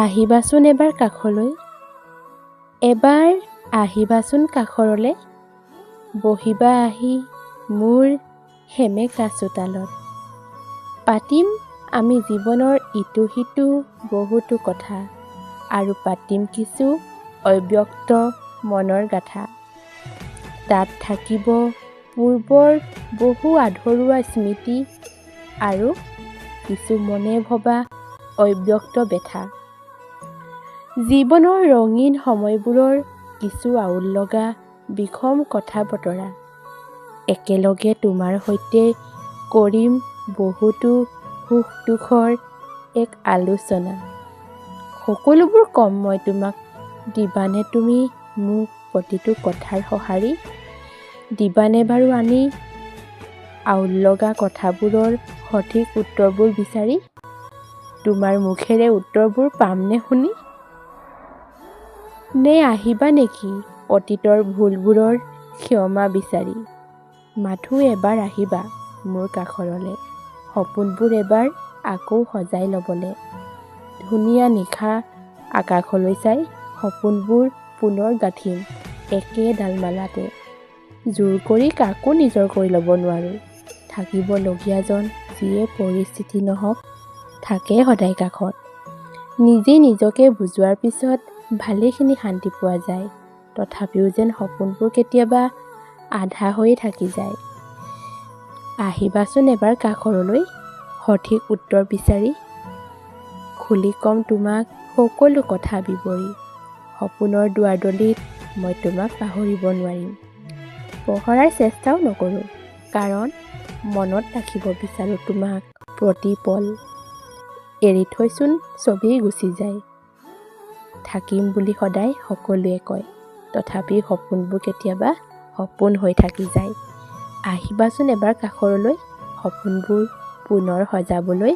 আহিবাচোন এবাৰ কাষলৈ, এবাৰ আহিবাচোন কাষৰলে, বহিবা আহি মোৰ সেমেকা চোতালত। পাতিম আমি জীৱনৰ ইটো সিটো বহুতো কথা আৰু পাতিম কিছু অব্যক্ত মনৰ গাথা। তাত থাকিব পূৰ্বৰ বহু আধৰুৱা স্মৃতি আৰু কিছু মনে ভবা অব্যক্ত বেথা। জীৱনৰ ৰঙীন সময়বোৰৰ কিছু আউল লগা বিষম কথা বতৰা। একেলগে তোমাৰ সৈতে কৰিম বহুতো সুখ দুখৰ এক আলোচনা। সকলোবোৰ ক'ম মই তোমাক, দিবানে তুমি মোক প্ৰতিটো কথাৰ সঁহাৰি? দিবানে বাৰু আনি আউল লগা কথাবোৰৰ সঠিক উত্তৰবোৰ বিচাৰি? তোমাৰ মুখেৰে উত্তৰবোৰ পামনে শুনি? নে আহিবা নেকি অতীতৰ ভুলবোৰৰ ক্ষমা বিচাৰি? মাথোঁ এবাৰ আহিবা মোৰ কাষৰলে, সপোনবোৰ এবাৰ আকৌ সজাই ল'বলে। ধুনীয়া নিশা আকাশলৈ চাই সপোনবোৰ পুনৰ গাঁঠিম একেডাল মালাতে। জোৰ কৰি কাকো নিজৰ কৰি ল'ব নোৱাৰোঁ। থাকিবলগীয়াজন যিয়ে পৰিস্থিতি নহওক থাকে সদায় কাষত। নিজে নিজকে বুজোৱাৰ পিছত ভালেখিনি শান্তি পোৱা যায়। তথাপিও যেন সপোনবোৰ কেতিয়াবা আধা হৈয়ে থাকি যায়। আহিবাচোন এবাৰ কাষৰলৈ, সঠিক উত্তৰ বিচাৰি। খুলি ক'ম তোমাক সকলো কথা বিৱৰি। সপোনৰ দুৱাৰডলিত মই তোমাক পাহৰিব নোৱাৰিম। পাহৰাৰ চেষ্টাও নকৰোঁ, কাৰণ মনত ৰাখিব বিচাৰোঁ তোমাক প্ৰতি পল। এৰি থৈচোন চবেই গুচি যায়। থাকিম বুলি সদায় সকলোৱে কয়, তথাপি সপোনবোৰ কেতিয়াবা সপোন হৈ থাকি যায়। আহিবাচোন এবাৰ কাষৰলৈ, সপোনবোৰ পুনৰ সজাবলৈ।